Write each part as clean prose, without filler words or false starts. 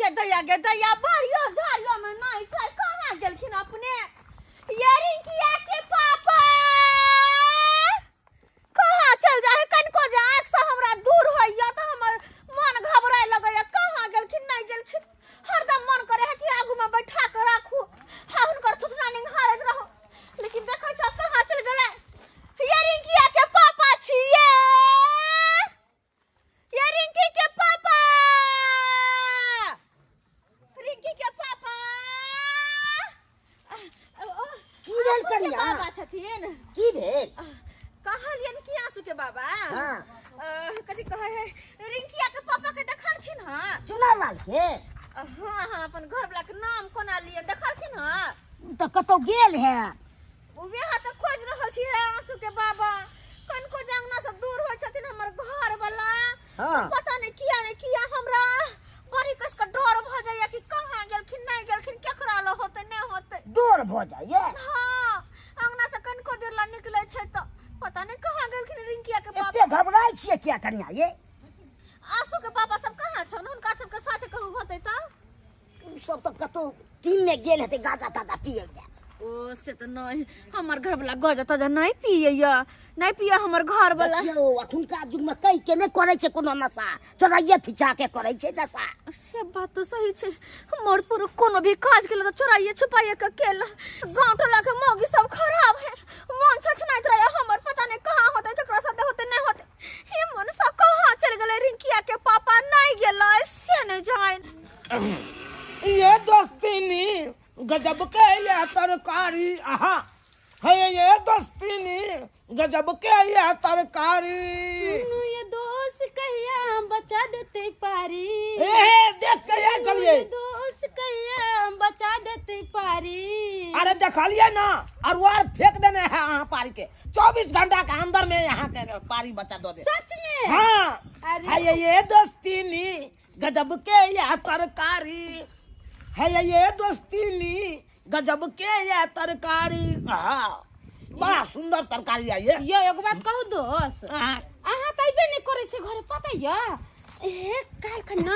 गे दैया गे दैया बाड़ियो झाड़ियो में नहीं छै, कहाँ गेलखिन अपने? ये रिंकिया के पापा कहाँ चल जाए? कनको जे आँख से हमरा दूर होइया तऽ हमर मन घबराए लगैया। कहाँ गेलखिन नहीं गेलखिन? हरदम मन करे है कि आगू में बैठा के राखू, हाँ हुनकर थुथना निहारैत रहू, लेकिन देखै छ कहाँ चल गेलै। ये रिंकिया के पापा छियै, ये रिंकी के पापा, रिंकी के पापा। की भेल कनिया? बाबा छथिन। की भेल? कहलियन कि आंसू के बाबा। हाँ। कथी कहै है, रिंकिया के पापा के देखलखिन हँ? चुनालाल के? हाँ हाँ, अपन घर वाला के नाम कोना लियन देखलखिन हँ? तऽ कतौ गेल है। वएह तऽ खोज रहल छी है आंसू के बाबा। कनको जे अंगना से दूर होइ छथिन हमर घर वाला। हाँ। पता नहीं किया नहीं किया हमरा बड़ी कस के डर भऽ जाइया कि कहाँ गेलखिन नहीं गेलखिन, केकरा लग होतै नहीं होतै, डर भऽ जाइया। हाँ, अंगना से कनको देर ला निकलै छै तऽ पता नहीं कहाँ गेलखिन रिंकिया के पापा। एते घबराइ छियै किया कनिया ये? आंसू के पापा सब कहाँ छन? हुनका सबके साथे कहूँ होतै तऽ? उ सब तऽ कतौ टीम में गेल हेतै गाजा ताजा पियै लए। ओ से तऽ नहीं, हमर घर वाला गाजा ताजा नहीं पियैया, नहीं पिया हमर घर वाला। देखियौ अखुनका युग में कहि के नहि करै छै कोनो नशा, चोराइये फिचा के करै छै नशा। से बात तो सही छै, मर्द पुरुष कोनो भी काज के तऽ चोराइये छुपाइये के केला। गाँव टोला के मौगी सब खराब है, मन छछनाइत रहे हमर, पता नहीं कहाँ होतै, केकरा साथे होतै नहीं होतै। हे मन सब कहाँ चलि गेलै? रिंकिया के पापा नहीं गेलै से नहीं जान। ये दोस्तीनी गजब के ये तरकारी, आहा है ये दोस्तीनी गजब के ये तरकारी। सुनू ये दोस्त कहिया बचा देते पारी। ए देख के ये चलिए दोस्त कहिया बचा देते पारी। अरे देखलिए ना, अरुआर फेंक देने है यहाँ पारी के, 24 घंटा के अंदर में यहाँ के पारी बचा दो दे। सच में? हाँ। अरे है ये दोस्तीनी गजब के ये तरकारी, है ये दोस्तीनी गजब के ये तरकारी। हाँ, बड़ा सुंदर तरकारी है ये। यो एगो बात कहू दोस्त, अहाँ तऽ अयबे नहि करै छै घरे, पता या? ए काल्हि खन ना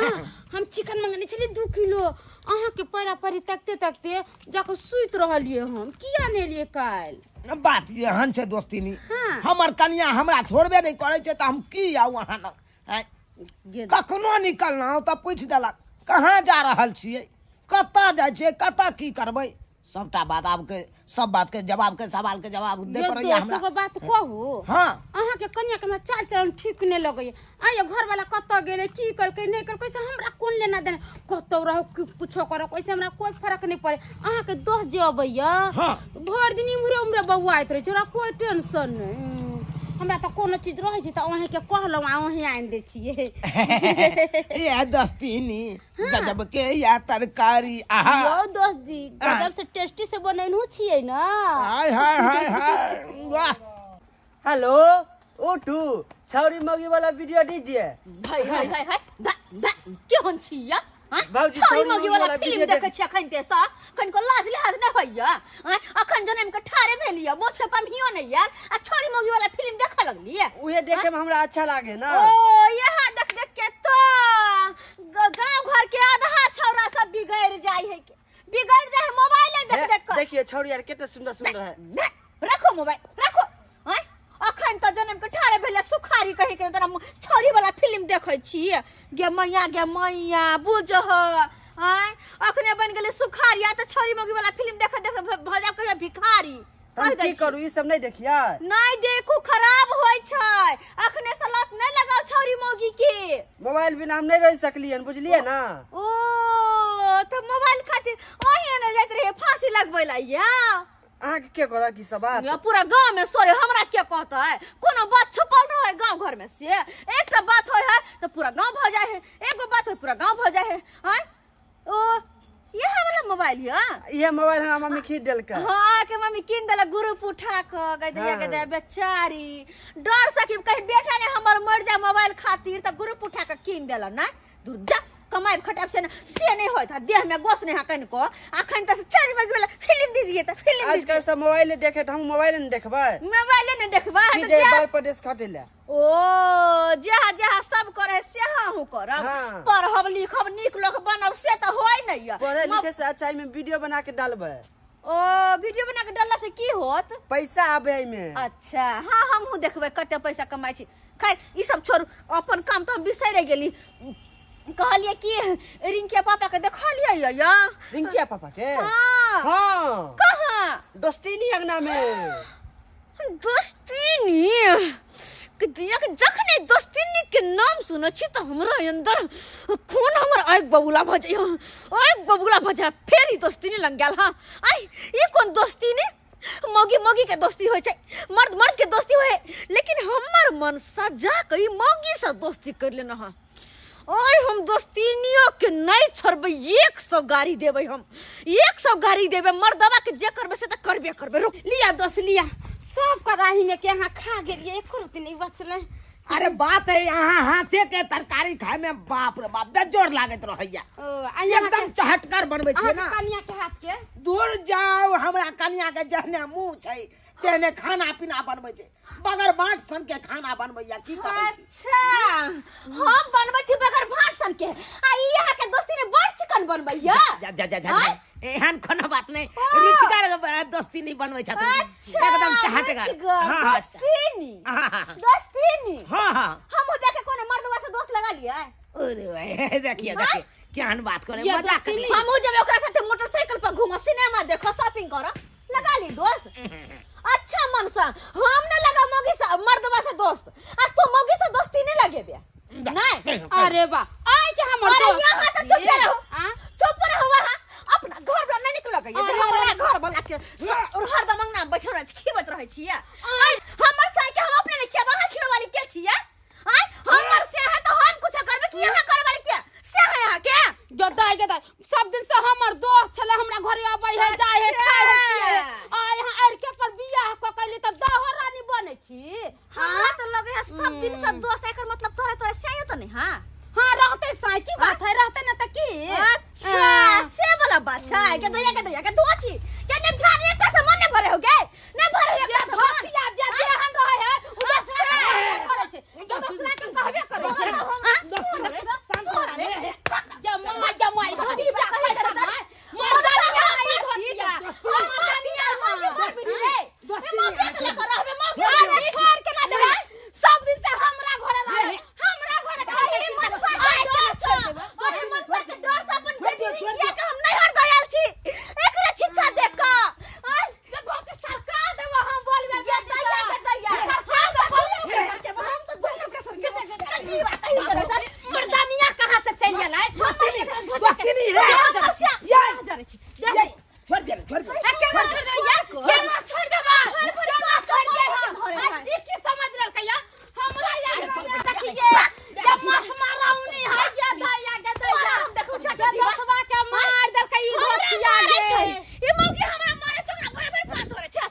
हम चिकन मंगने छलियै 2 किलो, अहाँ के पैरा परी तकते तकते जाके सुति रहलियै हम, किया नहि एलियै काल्हि? बात एहन छै दोस्तीनी, हाँ। हमर कनिया हमरा छोड़बे नहि करै छै तऽ हम की आउ अहाँ लग? कखनो निकलना तऽ पूछि देलक कहाँ जा रहल छियै, कतऽ जाइ छियै, कतऽ की करबै, सबटा बात आब के सब बात के जवाब के सवाल के जवाब दे पड़ैया हमरा। एगो बात कहू? हाँ। अहाँ के कनिया के हमरा चाल चलन ठीक नहि लगैया। आइ घर वाला कतऽ गेलै, की कलकै नहि कलकै से हमरा कोन लेना देना, कतौ रहू कुछो करू ओइसे हमरा कोई फर्क नहि पड़े। अहाँ के दोस्त जे अबैया हाँ। भरि दिन इम्हरे उम्हरे बौआइत रहै छै, हमरा कोई टेंशन नहि। हमरा तऽ कोनो चीज रहै छै तऽ अहीं के कहलहुँ आ अहीं आनि दै छियै। ये दोस्तीनी गजब के या तरकारी। आहा यो दोस्त जी गजब से टेस्टी से बनैनहु छियै ना। हाय हाय हाय हाय वाह। हेलो ओटू छौरी मौगी वाला वीडियो दीजिए। भाई हाय हाय हाय दा दा केहन छिया? छौरी मौगी वाला फिल्म देखै छियै अखन ते सा, कनको लाज लिहाज नहि होइया? अखन जनम के ठारे भेलियै, मोछ के पम्हियो नहि आयल आ छौरी मौगी वाला फिल्म देखऽ लगलियै। उहे देखे में हमरा अच्छा लागे ना। ओ यहाँ देख देख के तो गांव घर के आधा छौरा सब बिगड़ जाय है, बिगड़ जाय है मोबाइल देख देख के। देखिए छौरी यार केते सुंदर सुंदर है। रखो मोबाइल रखो। अखन तऽ जनम के ठारे भेलै सुखारी कहि के तोरा छौरी वाला फिल्म देखै छी। गे मैया गे मैया बुझह, आँय अखने बनि गेलै सुखारी आ तऽ छौरी मौगी वाला फिल्म देख देख भऽ जाब कहियो भिखारी। हम की करू, ई सब नहीं देखिया? नहीं देखू, खराब होय छै। अखने से लत नहीं लगाओ छौरी मौगी के। मोबाइल बिना हम नहीं रह सकलियन, बुझलिए ना? ओ तऽ मोबाइल खातिर ओही ने जाइत रहे फांसी लगबै ला या। अहाँ के के करऽ की सब बात? या पूरा गांव में सोरे हमरा के कहतै? कोनो बात छुपल रहे गांव घर में से एकटा बात होय है तऽ पूरा गांव भऽ जाय है, एगो बात होय पूरा गांव भऽ जाय है। आँय ओ ये वाला मोबाइल है? ये मोबाइल हमरा मम्मी खरीद देलकै। हाँ के मम्मी कीन देलक ग्रुप उठा के गदया गदया बेचारी डर सकी कहीं बेटा ने हमर मर जाए मोबाइल खातिर तऽ ग्रुप उठा के कीन देलक ना। दूर जा कमाई खटाब से ना से नहीं होत, देह में गोस नहीं है कनको। अखन त 4 बजे वाला फिल्म दीजिए त फिल्म आजकल सब मोबाइल देखे त हम मोबाइल नहीं देखबै, मोबाइल नहीं देखबै त जे बार परदेश खटे ले। ओ जहा जहा सब करे से हूं हमहूँ करब। पढ़ब लिखब नीक लोक बनब से तऽ होय नहीं है। पढ़े लिखे से अच्छा में वीडियो बना के डालबै। ओ वीडियो बना के डालला से की होत? पैसा आबे एहिमे। अच्छा हाँ हमहूँ देखबै कते पैसा कमाइ छी। खैर ई सब छोड़ू, अपन काम तऽ हम बिसरि गेली। कहलियै कि रिंकिया पापा के देखलियै या? रिंकिया पापा के? हाँ। हाँ। कहाँ? दोस्तीनी अंगना में। दोस्तीनी के दिया के जखने दोस्तीनी के नाम सुनै छी तऽ हमरा अंदर खून हमर आगि बबूला भऽ जाइए, आगि बबूला भऽ जाय। फेर ई दोस्तीनी लग गेल। हाँ आइ ई कोन दोस्तीनी? मौगी मौगी के दोस्ती होइ छै, मर्द मर्द के दोस्ती होइ, लेकिन हमर मन सजा के ई मौगी से दोस्ती कर लेना। हाँ ओए हम दोस्तीनियो के नहीं छोड़बै, 100 गाड़ी देबै हम, 100 गाड़ी देबै मर्दवा के, जे करबै से तऽ करबे करबै। रुक लिया दोस्त लिया, सब कड़ाही में के अहाँ खा गेलियै, एको रोटी नहीं बचलै। अरे बात है यहाँ हाथे के तरकारी खाए में बाप रे बाप बेजोड़ लागत रहैया, एकदम चहटकर बनबै छै ना। कनिया के हाथ के दूर जाओ, हमरा कनिया के जहने मुंह छै तेने खाना पीना बनबै छै, बगर बाट सन के खाना बनबैया। की कहै छी? अच्छा हम बनबै छी बगर भात सन के, आ ई अहाँ के दोस्ती ने बड़ चिकन बनबैया। जा जा जा जा, एहन कोनो बात नहीं, रुचिकर दोस्ती नहीं बनबै छथिन। अच्छा एकदम चहटगर। हां दोस्तीनी, दोस्तीनी। हां हां हम जाके कोनो मर्दवा से दोस्त लगा लियै। अरे देखिए देखिए केहन बात करे, मजाक करे। हमहु जेबै ओकरा साथे मोटरसाइकिल पर घूमो, सिनेमा देखो, शॉपिंग करो, लगा ली दोस्त। अच्छा मनसा हम न लगा मौगी से मर्दवा से दोस्त, आज तो मौगी से दोस्ती नहीं लगेबे नहीं। अरे वाह आइ के हमर दोस्त। अरे यहाँ तो चुप रहो, चुप रहो, वहाँ अपना घर वाला नहीं निकल गई जे हमरा घर वाला के और हरदम अंगना बैठल रहै छी, खिबैत रहै छियै। आइ हमर साई के हम अपने नहीं खियाब, अहाँ खियाब वाली के छियै? आइ हमर से है तो हम कुछ करबे कि यहाँ करे वाली के से है यहाँ के? गदाई गदाई सब दिन से हमर दोस्त छले, हमरा घरे आबै है जाय है खाय है पिए है, आ यहाँ आर के पर बियाह क कैली त दहो रानी बनै छी। हमरा तो लगे है सब दिन से दोस्त, एकर मतलब तोरे तोरे से तो नहीं। हां हां रहते साई की बात है, रहते न त की। अच्छा से वाला बात छै के दैया के दैया के दोची के ने झाड़ी एकटा से मन ने भरे हो गे, ने भरे एकटा से धोतिया जे जेहन रहे है उ दोसरा के करै छै, दोसरा के कहबे करै छै। हां जमा जमा धोतिया पैसा मर्दानिया आई धोतिया मर्दानिया मौगी दोस्ती के लगा रहबे मौगी छोड़ के ना देबै। सब दिन से हमरा घरे रहे, हमरा घरे अरे मनसा के छोड़ देबै। अरे मनसा के डर से अपन बेटी रिंकिया के हम नहीं हर दयाल छी, एकरे छिच्छा देख के आइ जे धोती सरका देबै हम बोलबे। ये दैया के दैया सरका देबै, हम तो दोनों के सरके कथी बात कही करे सर। मर्दानिया कहां से चलि गेलै? दोस्ती नहीं रे या जरे छी छोड़ दे, छोड़ दे, केना छोड़ दे यार, केना छोड़ देबा, केना छोड़ दे। ई की समझ लेलकै यार हमरा? यार देखिए जे मस माराउनी है या दैया के दैया, हम देखू छ दोसवा के मार देलकै ई धोतिया के। ई मौगी हमरा मारे छै, ओकरा भरि भरि पात धरे छै।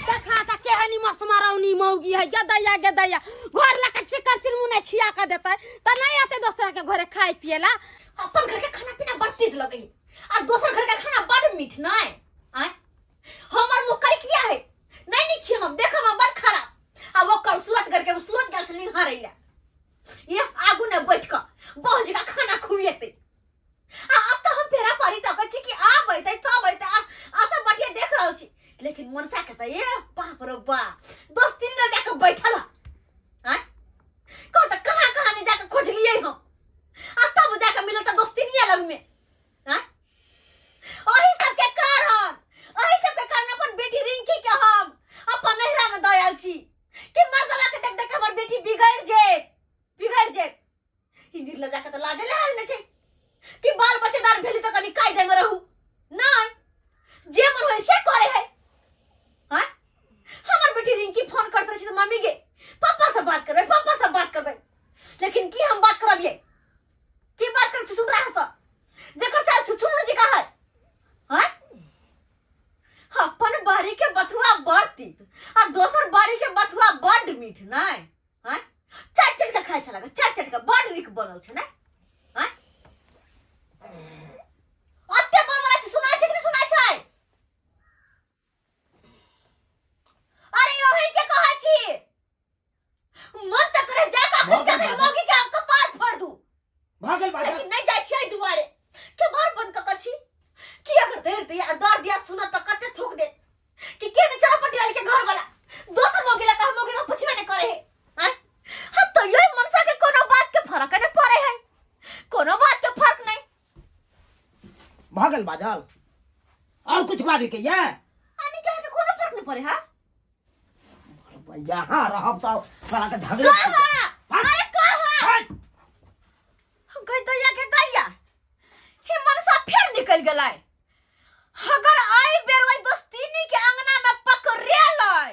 देखा त केहनी मस माराउनी मौगी है, गदैया गदैया घर लके चिकन चिलमुना खिया के देतै त नहीं आते दोसरा के घरे खाय पिएला। अपन घर के खाना पीना बड़ तीत लगै आ दोसर घर के खाना बड़ मीठ नहीं। आय हमर मुंह कर किया है नहीं नी छी हम, देख हम बड़ खराब आ वो कल सूरत घर के सूरत गेल छली हरैला, ये आगू ने बैठ क बहुत जी का खाना खुएते। आ अब तो हम पेरा पारी तक छी कि आबै त तब त आ सब बढ़िया देख रहल छी, लेकिन मनसा के त ये बाप रे बाप दोस्ती न जाके बैठल। आय कह त कहां कहां ने जाके खोजलियै हम, आ तब जाके मिलल त दोस्ती नहीं लग में। आय ओही सब के कारण, ओही सब के कारण अपन बेटी रिंकी के हम अपन नैहरा में दयाल छी कि मर्दवा के देख देख के हमर बेटी बिगड़ जेत, बिगड़ जेत। हिंदी ल जाके त लाजे लहाज नै छै कि बाल बच्चेदार भेली त कनी कायदे में रहू, नहीं जे मन होय से करे है। हां हमर बेटी रिंकी फोन करत रहै छै त मम्मी गे पापा से बात करबै, पापा से बात करबै, लेकिन की हम बात करबियै? की बात कर छुछुन रहा से जेकर चाल छुछुन जी का है। हां अपन बारी के बथुआ बड़ तीत आ दोसर बारी के बथुआ बड़ मीठ नहीं। हां चट चट के खाय छला, चट चट के बड़ नीक बनल छै ने। हां अत्ते बनवला छै, सुनाय छै कि नहीं सुनाय छै? अरे ओही के कहै छी मन त करे जा का के मौगी के कपार भऽ गेल बाजल और कुछ बाजै के ये आनी के के कोनो फर्क नहीं पड़े। हां यहाँ रहब त साला के झगड़े। अरे कहां गई दैया के दैया हे मनसा फेर निकल गेलै। अगर आई बेर वही दोस्तीनी के अंगना में पकड़ेलै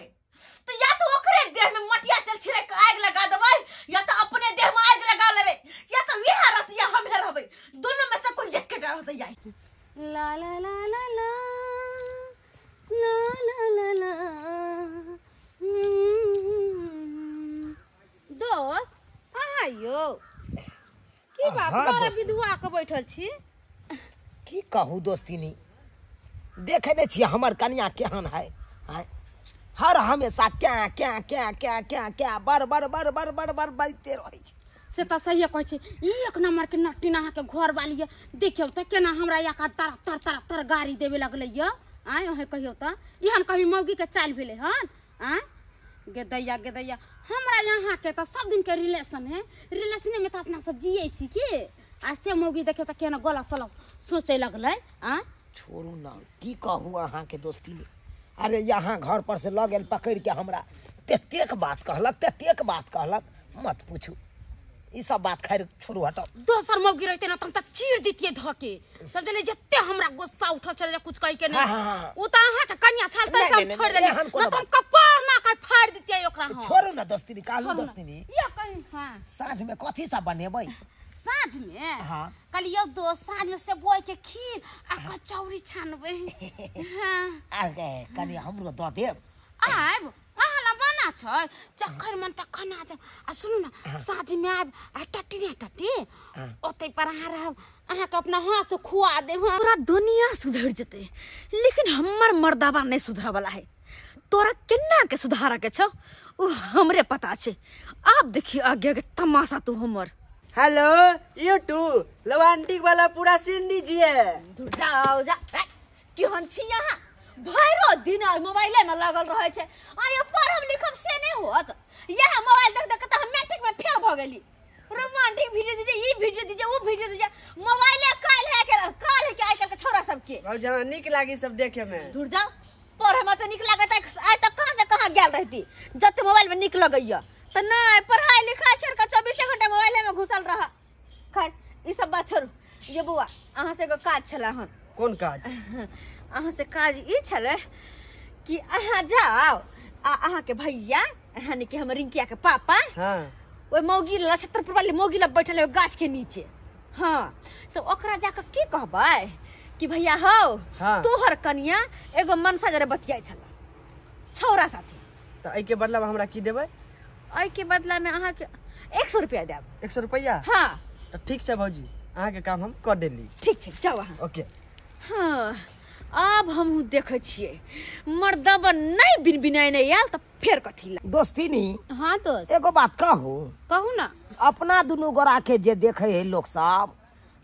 तो या तो ओकरे देह में मटिया तेल छिड़क के आग लगा देबै या तो अपने देह में आग लगा लेबै या तो वह रहत या हमे रहबै, दोनों में से कोई एक के रहत जाई। ला ला ला ला ला ला ला ला ला। दोस्त अहाँ यो की बात बड़ा विधवा के बैठल छी? की कहू दोस्तीनी, देखे नहीं छियै हमर कनिया केहन है। हर हमेशा क्या क्या क्या क्या क्या क्या बर बर बर बर बर बर बजते रहै छै। से तऽ सहिए कहै छै, ई एक नंबर के नट्टी अहाँ के घर वाली ये देखियौ तऽ केना हमरा एक तर तर तर तर गाड़ी देवे लगलै ये। आय अहाँ कहियौ तऽ एहन कहीं मौगी के चालि भेलै हन? आय गेदैया गेदैया हमरा यहाँ के तऽ सब दिन के रिलेशन है, रिलेशने में तऽ अपना सब जियै छी की। आ से मौगी देखियौ तऽ केना गलत सलत सोचै लगलै। आय छोड़ू ना, की कहू अहाँ के दोस्ती। अरे यहाँ घर पर से लऽ गेल पकड़ के हमरा तेतेक बात कहलक तेतेक बात कहलक, मत पूछू ई सब बात। खैर छोड़ू हटाओ। दोसर मौगी रहते ना त हम त चीर दितिए धके, समझले जते हमरा गुस्सा उठल छले कुछ कहि के नहीं। उ त अहाँ के कनिया छल त सब छोड़ देली न त हम कपार ना के फाड़ दितिए ओकरा। हम छोड़ू ना दोस्ती, कालू दोस्ती ये कहीं। हां साँझ में कथी सब बनेबै? साँझ में? हां कहलियौ दोस्त साँझ में सेबोई के खीर आ कचौड़ी छानबै। हां आगे कनि हमरो the देब। आब अहाँ ला बना छै जखन मन तखन आ जाब। आ सुनू ना साँझ में आब आ टट्टी ने टट्टी ओतै पर अहाँ रहब, अहाँ के अपना हाथ से खुआ देब। पूरा दुनिया सुधर जेतै लेकिन हमर मर्दावा नहीं सुधरे वाला है। तोरा केना के सुधारा के छौ उ हमरे पता छै। आब देखियो आगे के तमाशा तू हमर। हेलो यूट्यूब रोमांटिक वाला पूरा सीन दीजिए। जाओ जा केहन छी अहाँ, भैरो दिन मोबाइले में लागल रहे छै। आयो पढ़ब लिखब से नहीं होत, यह मोबाइल देख देख के त हम मैट्रिक में फेल भ गेली। रोमांटिक वीडियो दीजिए, ई वीडियो दीजिए, वो वीडियो दीजिए, मोबाइले काल है के काल है के आजकल के छोरा सब के। और जमा निक लागी सब देखे में। दूर जाओ, पढ़े में त निक लागत आइ तक कहां से कहां गेल रहती। जते मोबाइल में निक लगैया त नहीं पढ़ाई लिखाई छोड़ के 24 घंटा मोबाइले में घुसल रहा। खैर ई सब बात छोड़ू। ये बउआ अहाँ से एगो काज छला हन। कोन काज? अहाँ से काज ई छलै कि अहाँ जाओ आ अहाँ के भैया यानी कि हमर रिंकिया के पापा, हाँ ओहि मौगी ला छतरपुर वाली मौगी ला बैठल है गाछ के नीचे। हाँ तो ओकरा जाके की कहबै कि भैया हौ, हाँ। तोहर कनिया एगो मनसा जरे बतियाइ छला छौरा साथे। त एहि के बदला में हमरा की देबै? एहि के बदला में अहाँ के 100 रुपया देब। 100 रुपया? हाँ त ठीक छै भौजी, अहाँ के काम हम कर देली। ठीक छै जाओ अहाँ। ओके। हाँ अब हमहूँ देखै छियै मर्दबा नहीं बिनबिनाय नहीं आयल त फेर कथी ला। दोस्तीनी। हाँ दोस्त एगो बात कहू? कहू ना। अपना दुनू गोरा के जे देखे है लोग सब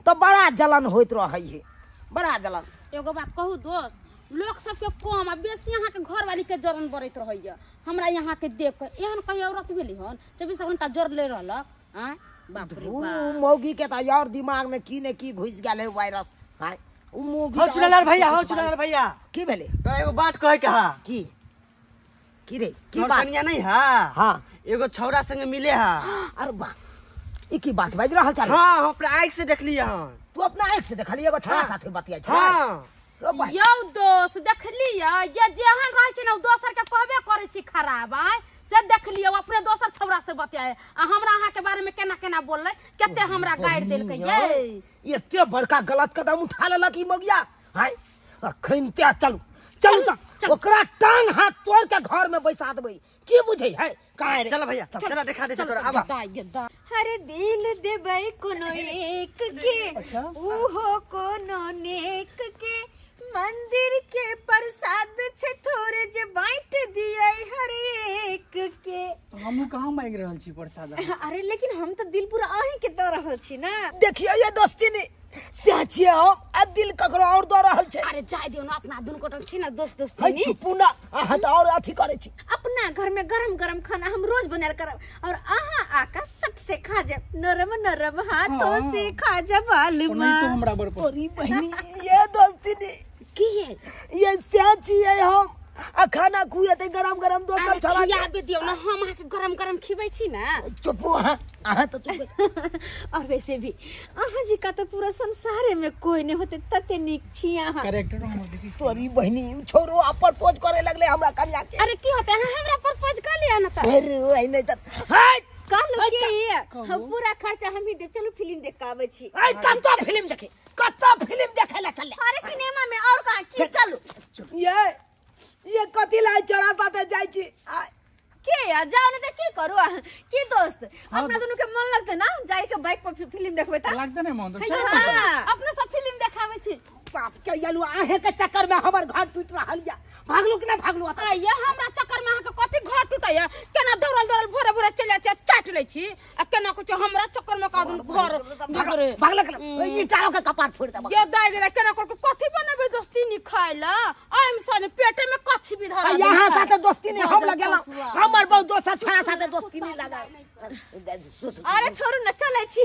त बड़ा जलन होइत रहै है, बड़ा जलन। एगो बात कहू दोस्त, लोग सबके कम आ बेसी अहाँ के घर वाली के जलन बढ़ैत रहैया। हमरा यहाँ के देख के एहन कहीं औरत भेली हन 24 घंटा जर ले रहलक। आँ बाप रे बाप, मौगी के त और दिमाग में की ने की घुस गेल है वायरस। हाँ उ मौगी। हो चुनालाल भैया, हो चुनालाल भैया की भेले? तोरा एगो बात कहे के हा। की की रे की बात? कनिया नहीं हा। हां एगो छौरा संग मिले हा। अरे वाह, ई की बात बाज रहल छल? हां हम अपना आँख से देखलियै हन। तू अपना आँख से देखलियै एगो छौरा साथे बतियाइ छै? हां यौ दोस्त देखलियै जे जेहन रहै छै ने ओ दोसर के कहबे करै छी खराब। आय से देखलियै अपने दोसर छौरा से बतियाए आ हमरा अहाँ के बारे में केना केना बोललै, कते हमरा गारि देलकै। ये एते बड़का गलत कदम उठा लेलक ई मगिया। हाय अखन ते चलू चलू त ओकरा टांग हाथ तोड़ के घर में बैसा देबै। की बुझै है काहे रे? चल भैया चल देखा दे तोरा आबा। अरे दिल देबै कोनो एक के, उहो कोनो नेक के, मंदिर के प्रसाद छे थोड़े जे बांट दिए हर एक के। हमहू कहाँ मांग रहल छी प्रसाद? अरे लेकिन हम तो दिल पूरा अहीं के दऽ रहल छी ना। देखियो ये दोस्ती ने से छियै हम आ दिल ककरो और दऽ रहल छै। अरे जाय दियौ न, अपना दुनू गोटा छी ना दोस्त दोस्त है नी। चुपू ना, अहाँ तऽ और अथी करै छी। अपना घर में गरम गरम खाना हम रोज बनायल करब और अहाँ आका सट से खा जाब, नरम नरम हाथों से खा जाब आलमा। नहीं तो हमरा बड़ पसंद। तोरी बहिनी ये दोस्ती ने की है ये से छियै हम आ खाना खुएते गरम गरम दोसर अरे छड़ा के। खियाबे दियौ न, हम अहाँके गरम गरम खिबै छी ना। चुपू अहाँ, अहाँ तऽ चुप। और वैसे भी अहाँ जी का तो पूरा संसारे में कोई नहीं होते, तते नीक छी अहाँ। करेक्टर हमर देखी। तोरी बहिनी छोरो आ प्रपोज करे लगले हमरा कन्या के। अरे की होते, अहाँ हमरा प्रपोज कर लिया ना त। अरे ओइ नहीं त हाय कहलु की हम पूरा खर्चा हम ही देब, चलू फिल्म देख के आबै छी। ऐ कत्तो फिल्म देखे, कत्तो फिल्म देखे ला चल। अरे सिनेमा में और कहाँ की चलू। ये कथी ला चढ़ा साथे जाइ छी के या जाओ ने त की करू अहाँ? की दोस्त अपना दुनू के मन लगते ना जाय के बाइक पर फिल्म देखबै त लगते नहीं मन तो चल। हाँ। अपना सब फिल्म देखाबै छी। बाप के यलु आहे के चक्कर में हमर घर टूट रहल या। भागलू कि ना भागलू? आ ये हमरा चक्कर में अहाँके कथी घर टूटैया? केना दौड़ल दौड़ल भोरे भोरे चलि जाइ छी, चाट लै छी आ केना कुछ हमरा चक्कर में का घर भागरे भागलक ई टारो के कपार फोड़ देब। ये दाइ गेलै केना कर के कथी बनेबै दोस्ती नी खाय ला? आइम साले पेटे में कछी भी धरा। यहाँ साथे दोस्ती नहीं हम लगेला, हमर बहुत दोसर छोरा साथे दोस्ती नहीं लगा। अरे छोड़ू न, चलै छी।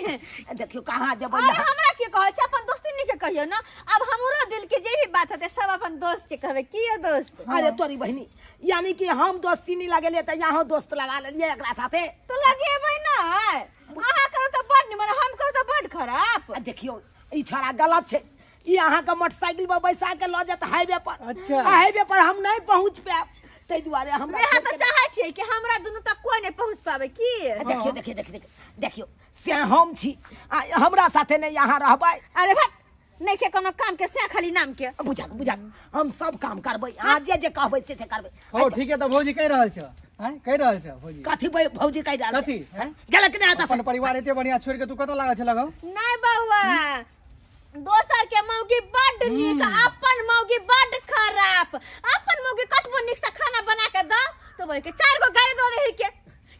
देखियो कहाँ जेबै। अरे हमरा की कहै छै, अपन दोस्ती नी के कहियो ना। अब हमरो दिल के जे भी बात होते सब अपन दोस्त के कहबै। की यो दोस्त? अरे तोरी बहिनी यानी कि हम दोस्ती नहीं लगेलिए त यहाँ दोस्त लगा लेलिए एकरा साथे। तो लगेबै ना, अहाँ करू त बड निमन, हम करू त बड खराब। देखियो ई छोरा गलत छै, ई अहाँ के मोटरसाइकिल पर बैसा के ल जात हाईवे पर। अच्छा। हाईवे पर हम नहीं पहुंच पाएब, ताहि दुआरे हमरा यहाँ तो चाहै छियै कि हमरा दुनू तक कोई नहीं पहुंच पावे। की देखियो देखियो देखियो देखियो से हम छी, हमरा साथे नहीं यहाँ रहबै। अरे भाई नहीं के कोनो काम के से खाली नाम के बुझा बुझा हम सब काम करबै, अहाँ जे जे कहबै से से करबै। हो ठीक है त भौजी कहि रहल छ, हैं कहि रहल छ भौजी कथी भौजी कहि रहल कथी? हैं गलत नहीं आता अपन परिवार एते बढ़िया छोड़ के तू कत लागल छ लगाउ? नहीं बउआ, दोसर के मौगी बड नीक, अपन मौगी बड खराब। अपन मौगी कतबो नीक से खाना बना के दो तो बोल के चार गो गाली दो देही के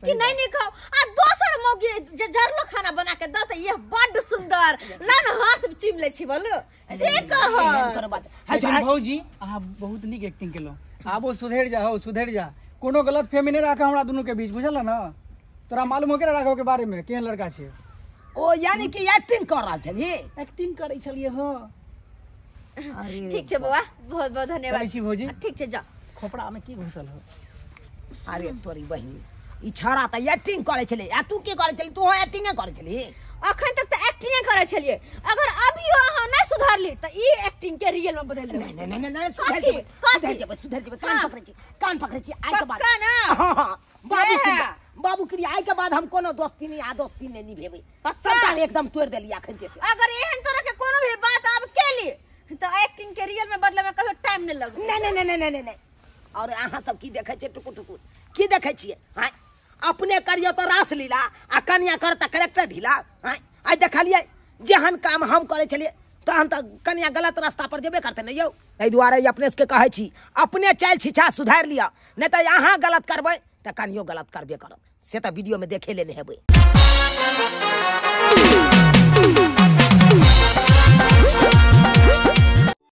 कि नहीं नीक हो, आ दोसर मौगी जे जरलो खाना बना के दो त ये बड सुंदर ला न हाथ चीम ले छी बोलो से कह। लेकिन भौजी अहाँ बहुत नीक एक्टिंग केलौ, आबो सुधरि जा, हो सुधरि जा, कोनो गलत फहमी नहीं राख हमरा दुनू के बीच, बुझल न? तोरा मालूम हो के राघव के बारे में केहन लड़का छै? ओ यानी कि एक्टिंग कर रहल छलियै? एक्टिंग करै छलियै हाँ। ठीक छै बौआ, बहुत बहुत धन्यवाद। चलै छी भौजी। ठीक छै जा। खोपड़ा में की घुसल हो? अरे तोरी बहिनी ई छड़ा त एक्टिंग करै छलै आ तू की करै छली? तू एक्टिंगे करै छली? अखन तक त एक्टिंगे करै छलियै, अगर अभियो अहाँ नहीं सुधरली त ई एक्टिंग के रियल में बदल देबै। नहीं नहीं नहीं सुधर जेबै, सुधर जेबै, सुधर जेबै। कान पकड़ै छी, कान पकड़ै छी आइ के बाद। पक्का ना? हां हां बाबू बाबू क्रिया आइ के बाद हम कोनो दोस्ती नहीं आ दोस्ती नहीं निभेबै, सबटा एकदम तोड़ देली अखन जैसे। अगर एहन तरह के कोनो भी बात आब केली त एक्टिंग के रियल में बदले में कहियो टाइम नहीं लगत। नहीं नहीं नहीं नहीं नहीं। और अहाँ सब की देखै छियै टुकुर टुकुर की देखै छियै? हां अपने करियो त रास लीला आ कन्या कर त करेक्टर ढीला। हां आइ देखलियै जेहन काम हम करै छलियै तहन त कन्या गलत रास्ता पर जेबे करतै ने यौ। एहि दुआरे अपने सबके कहै छी अपने चालि छिछा सुधारि लिअ, नहीं त अहाँ गलत करबै त कनियो गलत करबे करत, से त वीडियो में देखे लेने हेबै।